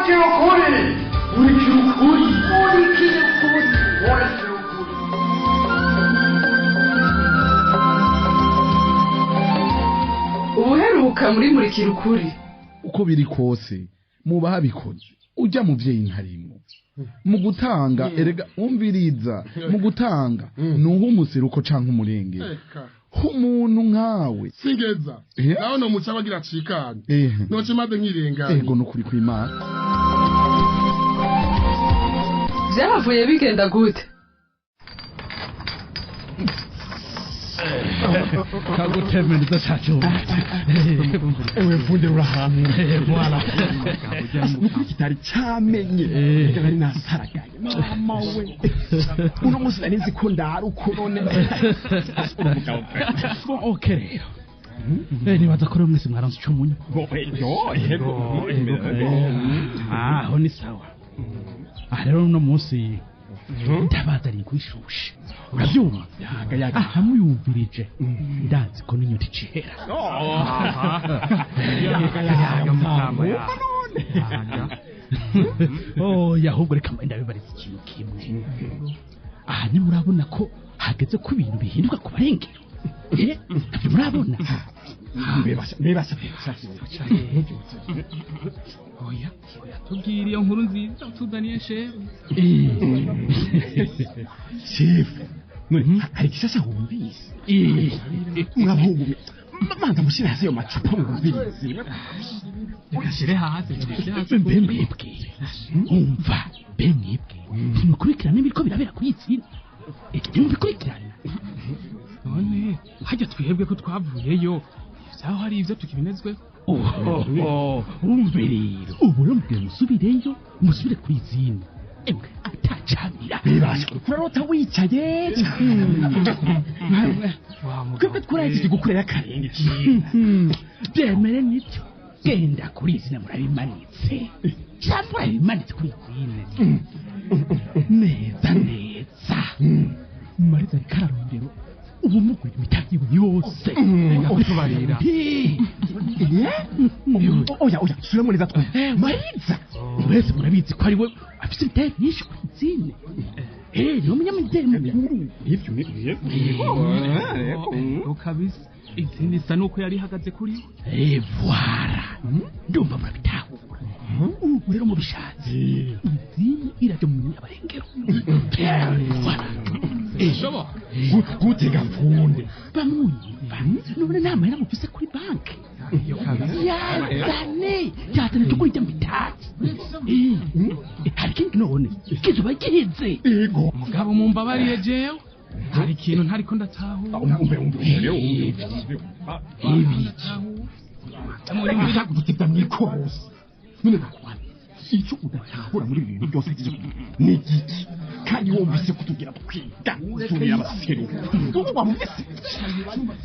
Murikira ukuri, murikira ukuri, murikira ukuri, murikira ukuri. Ubuheruka muri Murikira Ukuri. Uko biri kose muba habikoze ujya muvyeyi ntarimwo mu gutanga. Erega umviriza, mu gutanga nuho umuseruko canke umurenge umuntu nkawe. Singeza. Nawe no muca bagira acikane. Noce maze nkirengana. Ego, nukuri kw'Imana. Vyahavuye bigenda gute? Kagutemereza cacu. Ewe mfunde, urahamwe. Voilà. Nukuri kitari camenye. Reka, nari nasaragaye, mama we. Uno munsi nari nzi ko ndara uko, none uri umugabo pe. Bon, OK rero. Nibaza ko rero mwese mwaronse ico munywa. Bon, yo, yego. Ah, aho ni sawa. Ah, rero uno munsi ndabazaniye kwishushe, urabyumva? Yaga yaga. Aha muyumvirije, ndazi ko n'inyota icihera. Yaga yaga, mutama, none. Oya, ahubwo reka mbe ndabibariza ikintu kimwe. Aha ntimurabona ko hageze ko ibintu bihinduka ku barengero? Ntabyo murabona? Mbebasha, mbebasha. Oya oya, tubwire iyo nkuru nziza utuzaniye, shefu. Shefu, none hari gishasha wumvise? Mwabahungu mwe, manza mushyire hasi ayo macupa mwumvirize. Reka shire hasi, shire hasi. Mbe mwebwe, umva, mbe mwebwe ntimukurikirana ibiriko birabera kuri iyi tsina? Ntimubikurikirana? None hajya twihebwe ko twavuyeyo, vyaho hari ivyo tukibinezweho? Oho, umve rero, ubu rero mubwire musubireyo, musubire kuri izina, emwe atacamira. Bibasha, kurarota wicaye. Twebwe twarahejeje gukorera akarenge. Byemere nibyo, genda kuri izina murabimanitse, cyangwa murabimanitse kuri izina neza neza. Mariza ariko ararondera ubumugurira imitagiwe yose. Utubarira. Oya oya, subiramo neza twumve. Mariza? Mwese murabizi ko ari we afite imitahe myinshi kuri izine. Niwe munyamideli mukuru. Nivyo, nivyo. Kabisa, izindi isa nuko yari ihagaze kuri we. Voilà, ndumva murabitahura. Ubu rero mubishatse, izine irajya mu abarengero. Voilà. Shoboka? Gutega mfunde? Bamwumva none nta mahera mufise kuri banki? Iyo kabisa. Yazane, yazane tugurije mitatu. Hari ikindi none kizuba gihize. Yego. Mugabo mumbabariye, jewe hari ikintu ntariko ndatahura. Umve, umve, umve, umve. Ibiki? Ushaka gutebya mwikose none gakwani, icyo udatahura muri ibi bintu byose ni igiki? Kandi wumvise kutubwira twiga turi abaseruko, ubu wamvise?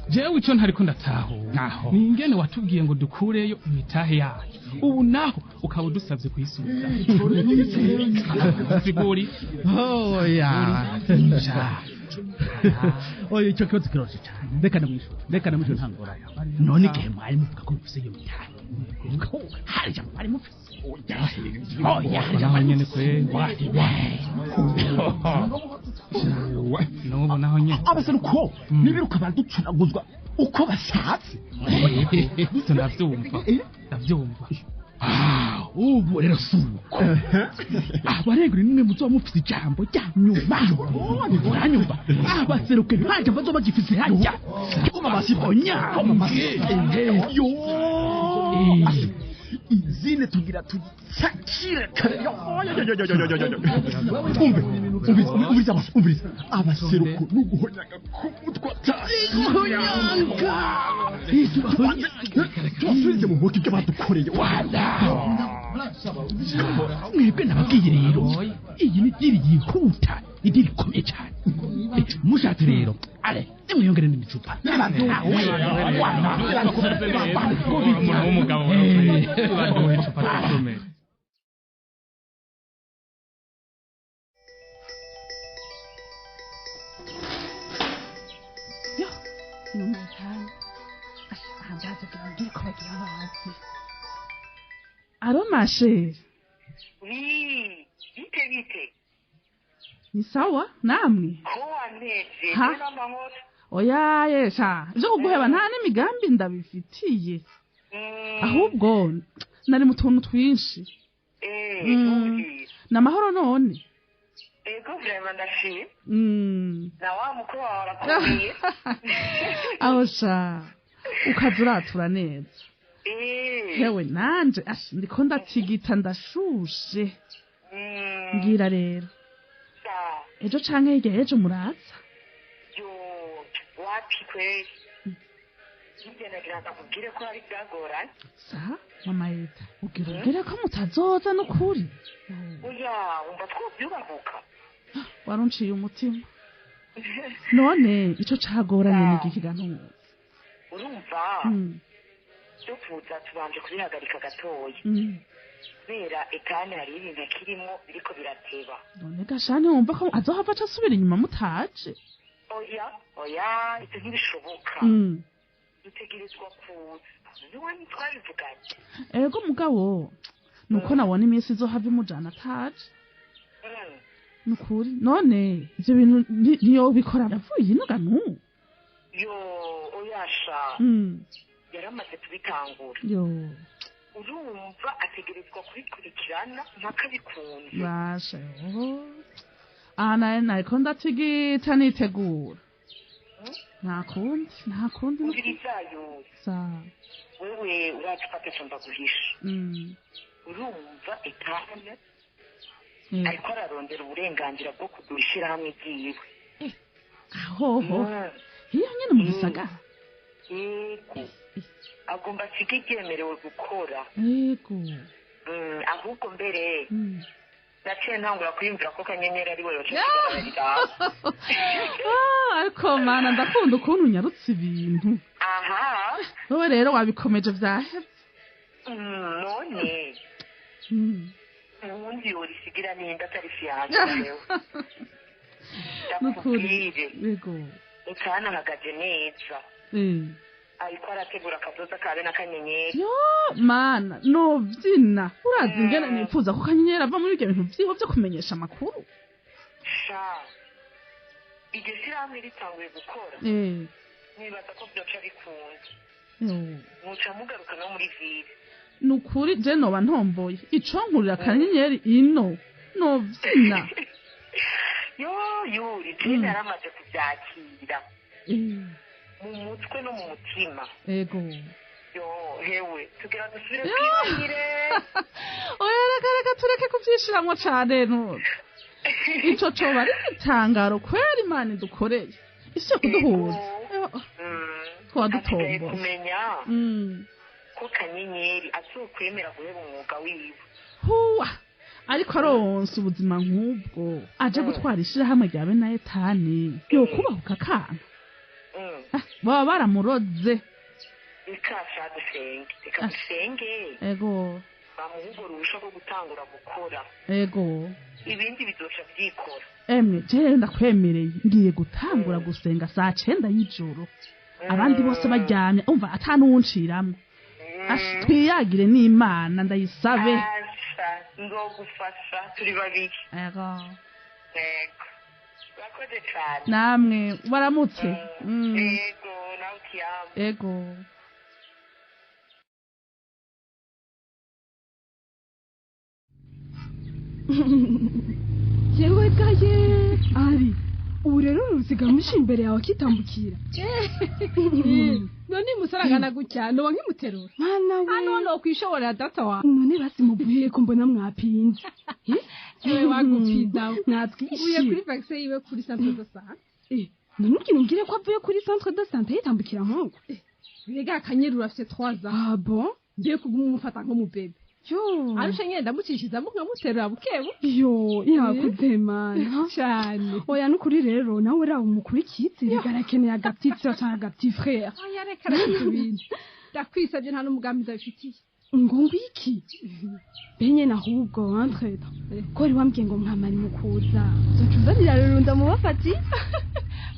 Jewe ico ntariko ndatahura Aho. ni ingene watubwiye ngo dukureyo imitahe yayo, ubu naho ukaba udusavye kuyisubiza. Siguri. Oya, oya, icyo kibazo kiroroshye cyane. Reka namwishure, reka namwishure, nta ngorane. None igihe mwari muvuga ko mufise iyo mitahe, ko hari ijambo mwari mufise? Oya, hari ijambo Naho mwari nyene mufise? kweli, n'ubu naho nyene. Abaseruko nibiruka baraducuraguzwa uko bashatse. Ivyo ndavyumva, ndavyumva. Ah, ubu rero si uko abarengera nimwe muzoba mufise ijambo rya nyuma, uranyumva? Abaseruke nta jambo bazoba bagifise hajya. Onya. Yo, izine tugira tugitsakire kare. Yo, yo, yo, yo, yo, yo, yo, yo. Umve, umviriza, umviriza, umviriza, abaseruko n'uguhonyaga ku mutwe. Guhonyanga. Tubasubize mu ntoki ibyo badukoreye. Wala mwebwe nababwiye rero, iyi ni deal yihuta, ni deal ikomeye cyane. Mushatse rero, ale nimwiyongere n'imicupa. Umuntu w'umugabo baduha icupa tusome. Yo, numiwe kandi. Aha ndaza kugira ngo ko bagira bazi. Aro masheri. Oui, bite bite. Ni sawa namwe? Ko wantevye n'amahoro. Oya yesha, ivyo kuguheba nta n'imigambi ndabifitiye. Ahubwo nari mu tuntu twinshi. N'amahoro none. Ego vraiment ndashimye. Na wa mukuru wawe arakomeye. Aho sha, ukaza uratura neza. Hewe nanje ndiko ndatigita ndashushe. Ngira rero. Ejo canke hirya ejo muraza? Yo, wapi kweli. Hirya nagira ndakubwire ko hari byagoranye. Sa, mama Yeta, ugira ubwire ko mutazoza n'ukuri. Oya, wumva twobyubahuka. Warunciye umutima. None ico cagoranye ni igiki gantuzi? Urumva? Cyo kuza tubanje kubihagarika gatoya. Kubera etani hari ibintu kirimo biriko birateba. None gashani wumva ko azohava aca asubira inyuma mutaje? Oya, oya, ivyo ntibishoboka. Dutegerezwa kuza. Niwe ntitwabivuganye. Ego mugabo, nuko nabona iminsi izohava imujana ataje. Nukuri, none ivyo bintu niyo bikora yavuye ino ganu? Yo, oya sha. Yaramaze kubitangura. Yo. Urumva ategerezwa kubikurikirana mpaka bikunze. Basha yo. Ah, naye nariko ndatigita nitegura. Nta kundi. Umvirizayo. Sa. Wewe urazi ko ataco ndaguhisha. Urumva etane ariko ararondera uburenganzira bwo kugura ishirahamwe ryiwe. Ahoho. Hiyo nyene mu gisagara. Yego. Agomba asige ryemerewe gukora. Yego. Ahubwo mbere naciye ntangura kwiyumvira ko Kanyenyeri ari we yoca. Ariko mana ndakunda ukuntu unyarutse ibintu. Aha. Wowe rero wabikomeje vyaheze. None. Uwundi yorisigira ninda atari fiyanse rero. Nukuri. Yego. Etana ahagaze neza. Ariko arategura akazoza kabe na Kanyenyeri. Yo mana novyina urazi ingene nifuza ko Kanyenyeri ava muri ibyo bintu vyiho vyo kumenyesha amakuru. Sha, iryo shirahamwe ritanguye gukora. Nibaza ko vyoca bikunze. Muca mugaruka no muri ville. Nukuri je noba ntomboye ico nkurira Kanyenyeri ino novyina. Yo yuri je naramaze kuvyakira. Mu mutwe no mu mutima. Ego. Yo, hewe, tugira dusubire kwibagire. Oya reka tureke kuvyishiramwo cane ntuze. Ico coba ari igitangaro kweri Imana idukoreye. Isi yo kuduhuza. Twa dutomboye. Kumenya ko Kanyenyeri azokwemera guheba umwuga wiwe. Huwa! Ariko aronse ubuzima nk'ubwo aje gutwara ishirahamwe rya bene Etani. Yokubahuka akana. Baba baramuroze. Reka dusenge, reka dusenge. Ego. Bamuha uruhusha rwo gutangura gukora. Ego. Ibindi bizoca vyikora. Emwe, jewe ndakwemereye ngiye gutangura gusenga saa 9 y'ijoro. Abandi bose baryamye, umva atanuwunciramwo. Twiyagire n'Imana ndayisabe. Asha, nzogufasha turi babiri. Ego. Ego. Urakoze cane. Namwe baramutse. Ego, nawe ukiyama. Ego. Yewe gaye ari ubu rero uruziga musha imbere yawe akitambukira. None musaragana gutya noba nkimuterura. Mana we. Hano no kwishobora data wa. None basi muvuye ko mbona mwapinze. Yewe wagupfida. Natwishe. Uye kuri vaccin yiwe kuri centre de santé. None ukinubwire ko avuye kuri centre de santé yitambukira nkuko. Mbega Akanyerura afite 3 ans. Ah bon? Ngiye kuguma umufata nko mu bebe. Yo. Arusha nyene ndamucishizamo nkamuterura bukebu. Yo, yakuze mana. Cyane. Oya nukuri rero nawe rawo mukurikize bigarakeneye agaptite sœur cyangwa agaptite frère. Oya reka reka ibintu. Ndakwisabye nta n'umugambi ndabifitiye. Ngo ngwiki? Benye nahubwo entre ko wari wambwiye ngo mwamari mukuza. Zocuzanira rero ndamubafati.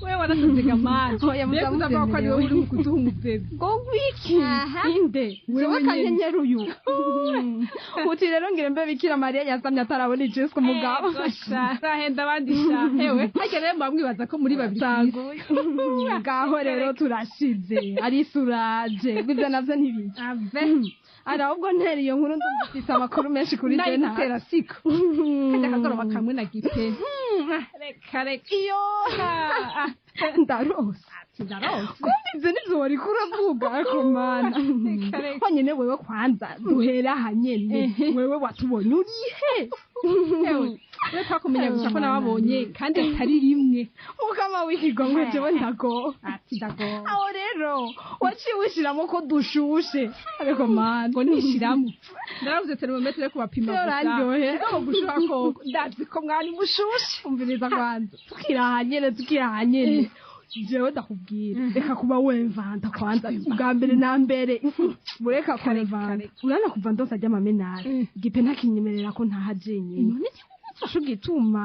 Wewe warasazega mani. Oya Mbega uzavuga ko ari wowe uri mu kuduha umubebe. Ngo wiki inde Wewe jewe kanyenyeri uyu uti rero ngire mbe Bikira Mariya yasamye atarabona ijeswe umugabo. Ego sha, urahenda abandi sha. Hewe, harya rero muba mwibaza ko muri babiri kw'isi. Ngaho rero turashize ari suraje ibyo navyo ntibiki Ave. ari ahubwo ntera iyo nkuru ndumva ifise amakuru menshi kuri je Nayigutera siko. Kajya akagoroba kamwe na gipe. Reka reka. Iyo ndarose. Ndarose. Kumva ivyo nivyo wariko uravuga ariko mana Reka reka. honyene wewe kwanza duhera aha nyene wewe watubonye urihe? Hewe, we twakumenya gusa ko nababonye kandi atari rimwe. Ukama wikigongwe jewe ndago. Ati ndago. Aho rero waciye wishiramo ko dushushe ariko mana ngo nishiramo. Ndaravuze thermometer yo kubapima gusa. Yorandyohe. Mugabo gushuha koko ndazi ko mwari mushushe. Umviriza kwanza tukiri aha nyene jewe ndakubwira reka kuba wemvanta kwanza ubwa mbere na mbere bureka kwemvanta urana kuva ndose ajya amamenari gipe ntakinyemerera ko ntaha jenyine None ufashe ugituma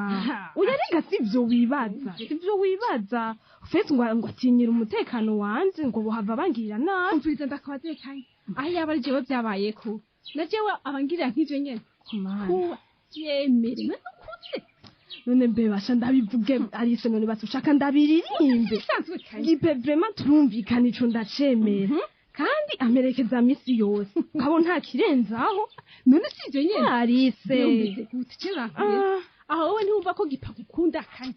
uyarega sivyo wibaza sivyo wibaza fete ngo ngo atinyira umutekano wanje ngo bohava bangirira nabi. Umviriza ndakabaze kanya aho yaba ari jewe byabayeko na jewe abangirira nk'ivyo nyene kuba yemere none ukuze. None mbe basha ndabivuge Alice none basi ushaka ndabiririmbe gipe vraiment turumvikana ico ndacemera kandi amerekeza misi yose nkabo nta kirenzaho. None si ivyo nyene Alice Yumvise gute ce bakubwira aho wowe ntiwumva ko gipa gukunda kanya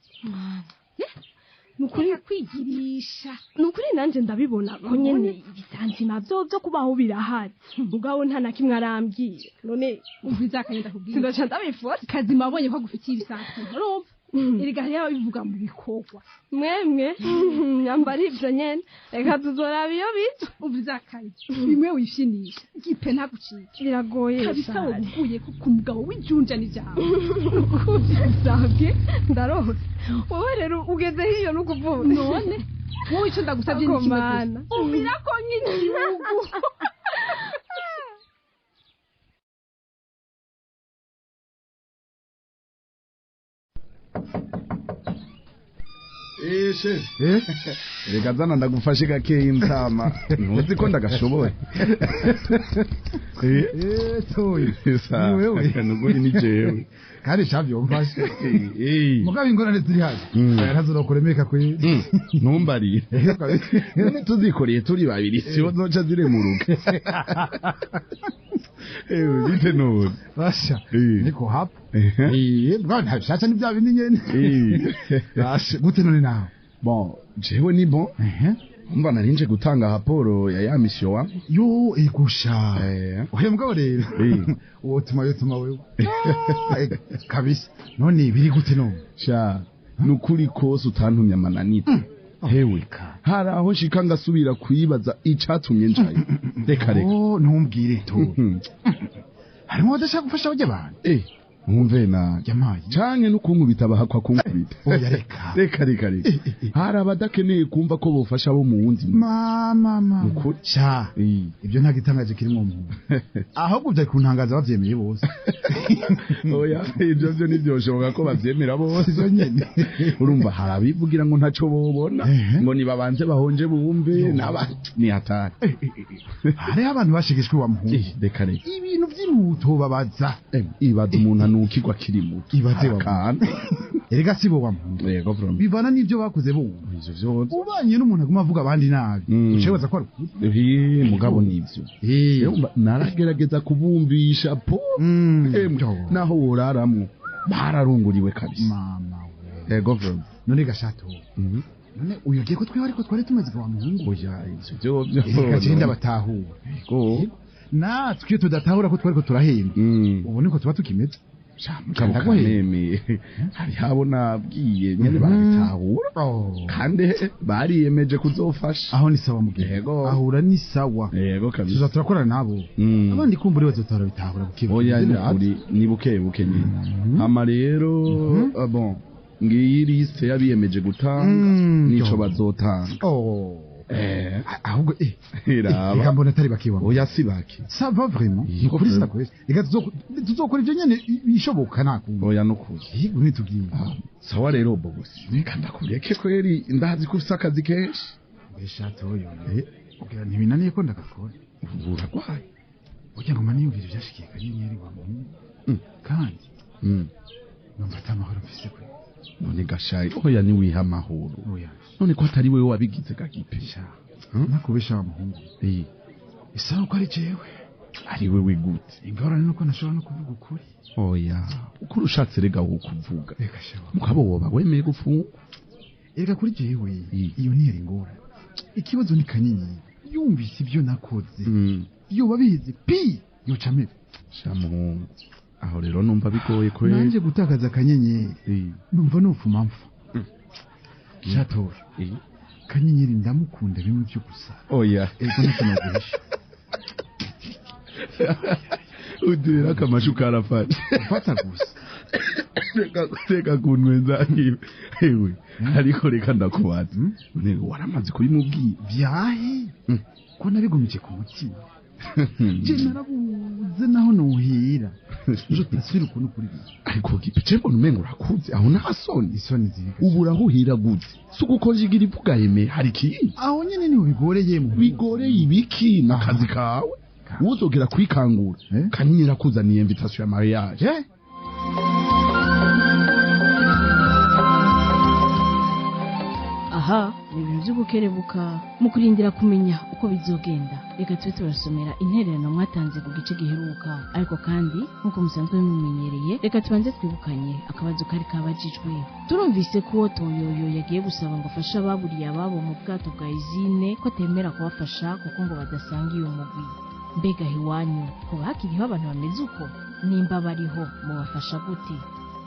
nukuri kwigirisha nukuri nanje ndabibona ko nyene ibisanzima vyo vyo kubaho birahari mugabo nta na kimwe arambwira none umviza akanya ndakubwira sindaca ndabifora kazima abonye ko agufitiye ibisanzima urumva erega hariyo ababivuga mu bikorwa mwemwe nyambara ivyo nyene reka tuzoraba iyo bica. Umviza akanya bimwe wishinisha gipe ntagucike biragoye kabisa cane. Woguye ko ku mugabo w'ijunja n'ijambo. Savye ndarose wowe rero ugeze hiyo nukuvuga none wowe ico ndagusavye ni kimwe gusa umira ko nk'igihugu. Eh chef. Reka zana ndagufashe gakeyi mtama. Ntuzi ko ndagashoboye. Eh toyi. Ni wewe. Nuguri ni jewe. Kandi shavyo mfashe. Eh. Mugabo ingorane ziri haje. Oya ntazokuremeka kuri. Ntumbariye. None tuzikoreye turi babiri sibo zoca ziremuruka. Eh bite none. Basha. Niko hapa. Eh bwana ntabishatse ni bya bindi nyene. Basha gute none nawe? Bon, jewe ni bon. Umva narinje gutanga raporo ya mission wa. Yo igusha. Oya mugabo rero. Wotuma yotuma wewe. Kabisa. None biri gute none? Sha, nukuri kose utantumye amananita. Hewe, hari aho nshika ngasubira kuyibaza icatumye njayo. Reka reka. Oh ntumbwire to. Harimo badashaka gufasha abajya abantu. Eh, mwumve na jamaye. Canke nukunkubita bahakwa kunkubita. Oya reka. Reka reka reka. Hari abadakeneye kumva ko bofasha bo mu wundi. Mama mama. Nukuri. Sha. Ibyo nta gitangaje kirimo mu. Ahubwo byari kuntangaza bavyemeye bose. Oya, ibyo byo ntibyoshoboka ko bavyemera bose. Ivyo nyene. Urumva hari abivugira ngo ntaco bobona, ngo nibabanze bahonje bumve naba ni hatari. Hariho abantu bashegeshwe wa muhungu. Reka reka. Ibintu by'iruto babaza. Ibaza umuntu anukirwa akiri muto. Ibaze wa Akana. Erega sibo wa muhungu. Yego bro. Bivana n'ibyo bakoze bumva. Ivyo vyose. Ubanye n'umuntu aguma avuga abandi nabi. Ucebaza ko ari ukuri. Eh, mugabo nivyo. Urumva naragerageza kubumvisha po. Emwe, naho woraramwo bararunguriwe kabisa. Mama we. Yego bro. None gashato. None uyogiye ko twiwe ariko twari tumaze wa muhungu. Oya ivyo byo. Erega je ndabatahura. Yego. Natwe iyo tudatahura ko twariko turahemba. Ubu niko tuba tukimeze. Mugabo kameme hari habo nabwiye nyene barabitahura kandi bariyemeje kuzofasha. Aho ni sawa mugihe. Yego. Ahura ni sawa. Yego kabisa. Tuza turakorana nabo. Abandi kumbure bazotora bitahura buke. Oya nukuri ni buke buke nyine. Hama rero bon ngiyi liste y'abiyemeje gutanga nico bazotanga. Oh. Ahubwo Iraba. Reka mbona atari bake wa. Oya si bake. Ça va vraiment. Yego, Nukuri vraiment. sinakwese. Reka tuzokora ivyo nyene bishoboka nakumva. Oya nukuri. Yego ntitubwiye. Sawa rero bobosi. Reka ndakureke kweri ndazi ko ufise akazi kenshi. Mbesha toyo. Ubwira ntibinaniye ko ndagakora. Uragwaye. Burya ngoma niyumvira ivyashikiye Kanyenyeri wa muhungu. Kandi numva ata mahoro mfise kwe. None gashayi oya niwiha amahoro. Oya. None ko atari wewe wabigize gagipe. Nakubesha wa muhungu. Isaha uko ari jewe. Ari wewe gute? Ingorane nuko ntashobora no kuvuga ukuri. Oya. Ukuri ushatse rega wo kuvuga. Reka shawa. Mugabo woba wemeye gufungwa. Erega kuri jewe iyo ntiyari ingorane. Ikibazo ni Kanyenyeri. Yumvise ibyo nakoze. Yoba bizi pi yoca amebe. Sha muhungu. Aho rero numva bigoye kweri. Nanje gutakaza Kanyenyeri. Numva nofuma mfa. Shatora. Kanyenyeri ndamukunda bimwe byo gusa. Oya. Ego ntacyo naguhisha. Udirira akamashu karafashe. Fata gusa. Reka kunwenza nkibi. Ewe, ariko reka ndakubaza. None waramaze kubimubwira? Vyahe? Ko nabigumije ku mutima. Je narabuze naho nuhira. Nzotasubira ukuntu kuri ibi. Ariko gipe je mbona umengo urakuze aho nta soni. Isoni ziriga. Ubu urahuhira gute? Si ugukonjigira ivuga yeme hari ikindi? Aho nyene niho bigoreye mu. Bigoreye ibiki n'akazi kawe? Wuzogera kwikangura. Kanyenyeri akuzaniye invitation ya mariage. Aha ni ibintu byo gukerebuka mu kurindira kumenya uko bizogenda. Reka tube turasomera intererano mwatanze ku gice giheruka, ariko kandi nk'uko musanzwe mubimenyereye reka tubanze twibukanye akabazo kari kabajijwe. Turumvise ko Toyoyo yagiye gusaba ngo afashe ababuriye ababo mu bwato bwa izine ko atemera kubafasha kuko ngo badasanga iyo mugwi. Mbega iwanyu hoba hakiriho abantu bameze uko? Nimba bariho mubafasha gute?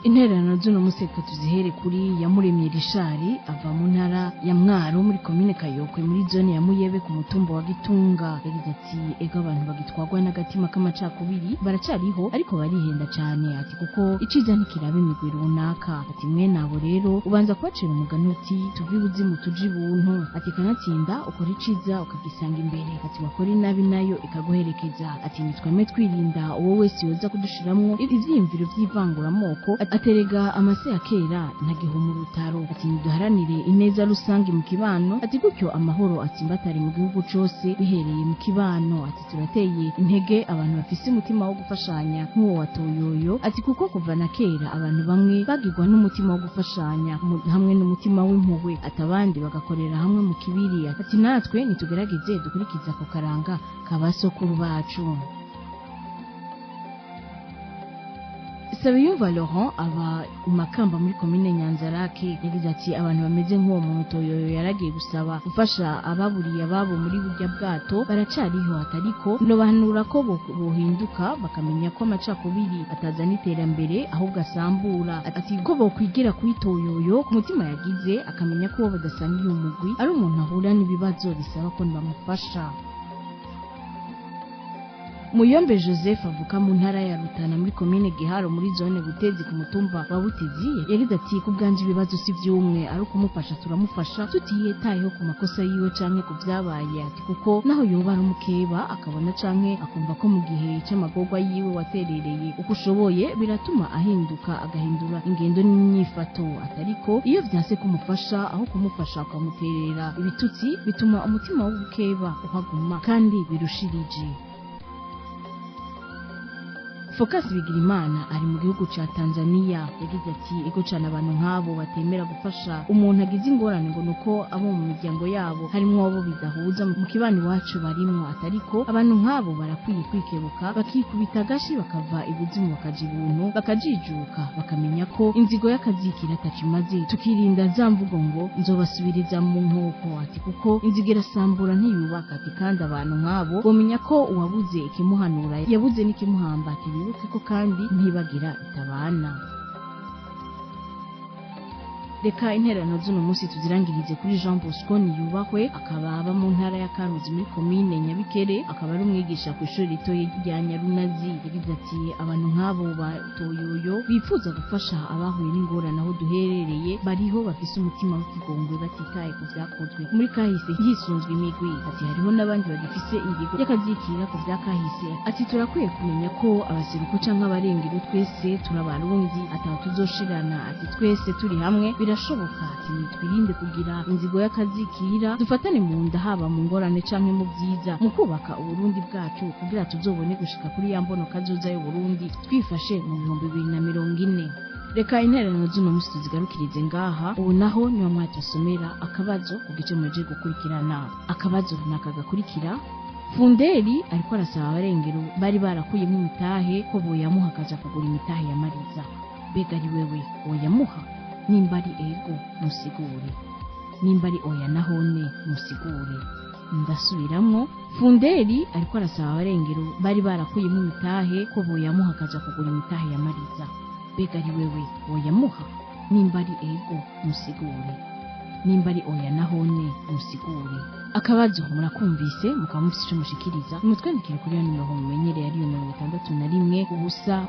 Intererano z'uno munsi reka tuzihere kuri Yamuremye Rishari ava mu ntara ya Mwaro muri komine Kayokwe muri zone ya Muyebe ku mutumba wa Gitunga. Yagize ati ego abantu bagitwagwa n'agatima k'amacakubiri baracariho ariko barihenda cyane, ati kuko iciza ntikiraba imigwi runaka. Ati mwene abo rero ubanza kubacira umugani uti tuve ibuzimu tuje ibuntu, ati kanatsinda ukora iciza ukagisanga imbere, ati wakora inabi nayo ikaguherekeza, ati nitwame twirinda uwo wese yoza kudushiramwo ivyiyumviro vy'ivanguramoko, aterega amase ya kera ntagihuma urutaro, ati niduharanire ineza rusange mu kibano, ati gutyo amahoro atsimbatare mu gihugu cose bihereye mu kibano, ati turateye intege abantu bafise umutima wo gufashanya nk'uwo wa Toyoyo, ati kuko kuva na kera abantu bamwe bagirwa n'umutima wo gufashanya hamwe n'umutima w'impuhwe, ati abandi bagakorera hamwe mu kibiri, ati natwe nitugerageze dukurikize ako karanga kabasokuru bacu. Sabiyumva Laurent aba umakamba muri komine Nyanzarake. Yagize ati abantu bameze nk'uwo muntu Toyoyo yaragiye gusaba gufasha ababuriye ababo muri burya bwato baracariho, atariko nobahanura ko bohinduka bakamenya ko amacakubiri atazana iterambere ahubwo asambura, ati ko bokwigira kuri Toyoyo ku mutima yagize akamenya ko uwo badasangiye umugwi ari umuntu ahura n'ibibazo bisaba ko bamufasha. Muyombe Joseph avuka mu ntara ya Rutana muri komine Giharo muri zone Butezi ku mutumba wa Butezi. Yagize ati kubganje ibibazo si vyumwe ari kumufasha turamufasha tutiyetayeho ku makosa yiwe canke ku vyabaye, ati kuko naho yoba ari umukeba akabona canke akumva ko mu gihe c'amagorwa yiwe waterereye uko ushoboye biratuma ahinduka agahindura ingendo n'imyifato, atariko iyo vyanse kumufasha aho kumufasha ukamuterera ibitutsi bituma umutima w'ubukeba uhaguma kandi birushirije. Focus Bigirimana ari mu gihugu ca Tanzania. Yagize ati ego cyane abantu nk'abo batemera gufasha umuntu agize ingorane ngo nuko abo mu miryango yabo harimo abo bidahuza mu kibano iwacu barimwo, atariko abantu nk'abo barakwiye kwikebuka bakikubita agashi bakava ibuzimu bakaja ibuntu bakajijuka bakamenya ko inzigo y'akazikira atakimaze, tukirinda za mvugo ngo nzobasubiriza mu nkoko, ati kuko inzigo irasambura ntiyubaka, ati kandi abantu nk'abo bomenya ko uwabuze ikimuhanura yabuze n'ikimuhamba, ati bibuke ko kandi ntibagira itabana. Reka intererano z'uno munsi tuzirangirize kuri Jean Bosco Niyubahwe, akaba aba mu ntara ya Karuzi muri komine Nyabikere, akaba ari umwigisha ku ishuri ritoyi rya Nyarunazi. Yagize ati abantu nk'abo ba Toyoyo bifuza gufasha abahuye n'ingorane aho duherereye bariho, bafise umutima w'ikigongwe batitaye ku vyakozwe muri kahise hisunzwe imigwi. Ati hariho n'abandi bagifise ingingo y'akazikira ku vya kahise. Ati turakwiye kumenya ko abaseruko canke abarengero twese turabarundi, ataho tuzoshirana. Ati twese turi hamwe birashoboka. Ati twirinde kugira inzigo y'akazikira, dufatane mu nda haba mu ngorane canke mu byiza, mu kubaka Uburundi bwacu kugira tuzobone gushika kuri ya mbono kazoza y'Uburundi twifashe mu 2040. Reka intererano z'uno munsi tuzigarukirize ngaha. Ubu naho niba mwatusomera akabazo ku gice muje gukurikirana. Akabazo runaka gakurikira: Funderi ariko arasaba abarengero bari barakuyemo imitahe ko boyamuha akaja kugura imitahe ya Mariza. Mbega ari wewe woyamuha? Nimba ari ego musigure, nimba ari oya nahone musigure. Ndasubiramwo, Funderi ariko arasaba abarengero bari barakuyemo imitahe ko boyamuha akaja kugura imitahe ya Mariza. Mbega ari wewe woyamuha? Nimba ari ego musigure, nimba ari oya nahone musigure. Akabazo murakumvise, mukaba mufise ico mushikiriza, mutwandikire kuri ya nimero mumenyereye ariyo 61 0 0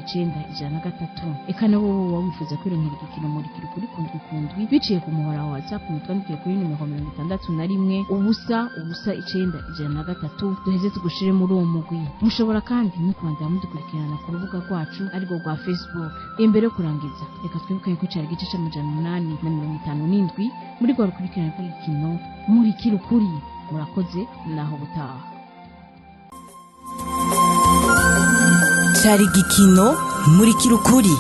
9 103. Eka nabo wowe wifuza kwironkera igikino murikira kuri kundwi kundwi biciye ku muhora wa WhatsApp, mutwandikire kuri nimero 61 0 0 9 103, duheze tugushire muri uwo mugwi. Mushobora kandi no kubandanya mudukurikirana ku rubuga rwacu arirwo rwa Facebook. Imbere yo kurangiza, reka twibuke yuko cari igice c'857 muri rwa rukurikirana rw'igikino murikira ukuri. Murakoze, naho butaha. Cari igikino murikira ukuri.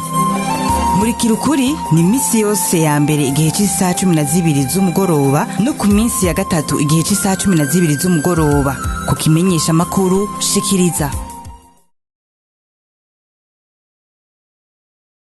Murikira ukuri ni iminsi yose ya mbere igihe cy'isaha 12 z'umugoroba no ku minsi ya gatatu igihe cy'isaha 12 z'umugoroba ku kimenyesha makuru shikiriza.